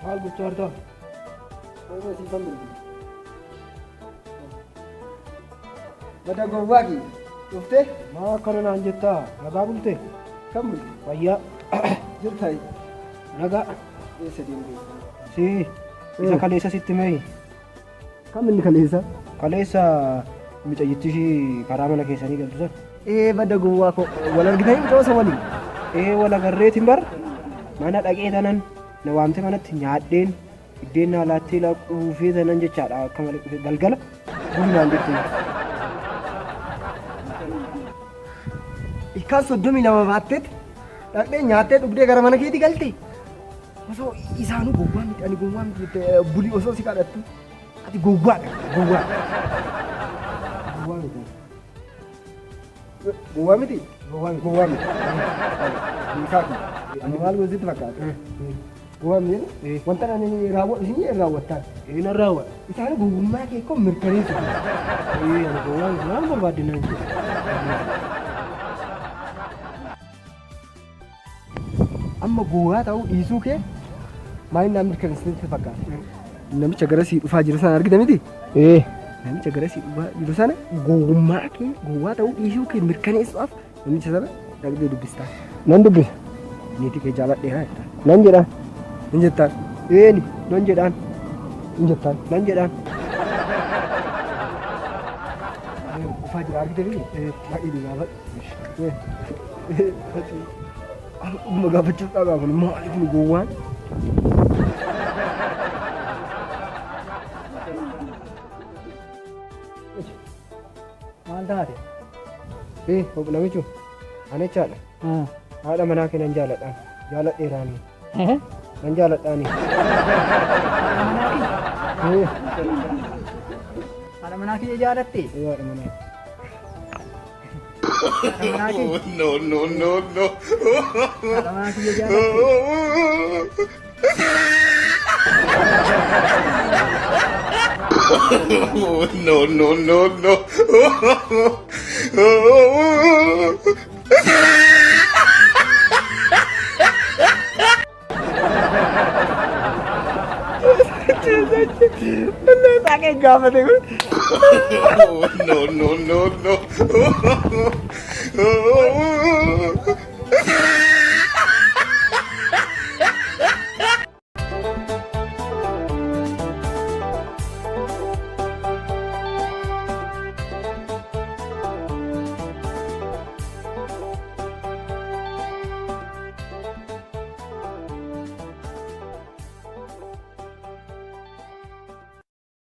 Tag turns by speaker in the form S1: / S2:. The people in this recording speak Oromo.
S1: Maal gochaa jirta?
S2: Ooma siifan bilbila. Bada gowwaa kiyya. Dhuftee?
S1: Maa akkana naan jettaa? Nagaa bulte?
S2: Kam bulte?
S1: Fayyaa.
S2: Jirtaa?
S1: Nagaa.
S2: Eessa deemtee?
S1: Si isa kaleessa sitti mee?
S2: Kam inni kaleessa?
S1: Kaleessa micayyittii ishii karaa mana keessanii galtu sana.
S2: Ee bada gowwaa koo wal argitanii mucaa osoo waliin?
S1: Ee wal agarreetiin bar mana dhaqee tanan na waamte manatti nyaadheen iddeen naa laattee laa quufee tanan jechaadha akka malee quufee galgala buli naan jette.
S2: Ilkaan 32 baatteet dhaqxee nyaattee dhugdee gara mana keetii galte. Osoo isaanuu gowwaa miti ani gowwaa miti jettee bulii osoo si kadhattu ati gowwaadha gowwaa.
S1: Gowwaa miti.
S2: Gowwaa miti?
S1: Gowwaa miti.
S2: Gowwaa miti. Beekaa kiyya. Ani maal goositti fakkaata? Gowwaa miti jedhu wanta ani raawwadhu isin hin raawwattaan.
S1: Ee nan raawwadha.
S2: Isaan gowwummaa kee koo mirkaneessu.
S1: Ee ani gowwaa miti maal barbaadde naan jedhe.
S2: Amma gowwaa ta'uu dhiisuu kee maaliin naan mirkaneessitti fakkaata? Namicha gara sii dhufaa jiru sana argite miti?
S1: Ee.
S2: Namicha gara sii dhufaa jiru sana gowwummaa kee gowwaa ta'uu dhiisuu kee mirkaneessuudhaaf namicha sana dhaqxee dubbistaa.
S1: Nan dubbisa.
S2: Niitii kee jaaladheera jettaan.
S1: Nan jedhaan.
S2: Hin jettaan.
S1: Eeni nan jedhaan.
S2: Hin jettaan.
S1: Nan jedhaan.
S2: Dhufaa jira argite miti? Dhaqii gaafadhu. Dhuguma gaafachuuf dhagaa kun maali kun gowwaan?
S3: Maal taate?
S1: Ee namichu ani jechaadha. Haadha manaa kee nan jaaladhaan. Jaaladheeraani. Nan jaaladhaani. Ee
S3: Haadha manaa kiyya jaalatte?
S1: ee haadha manaa.
S3: Haadha manaa kiyya?
S4: No, no, no, no.
S3: Haadha manaa kiyya jaalatte?
S4: No, no, no, no.
S2: Saaqee gaafate kun.
S4: No, no, no, no.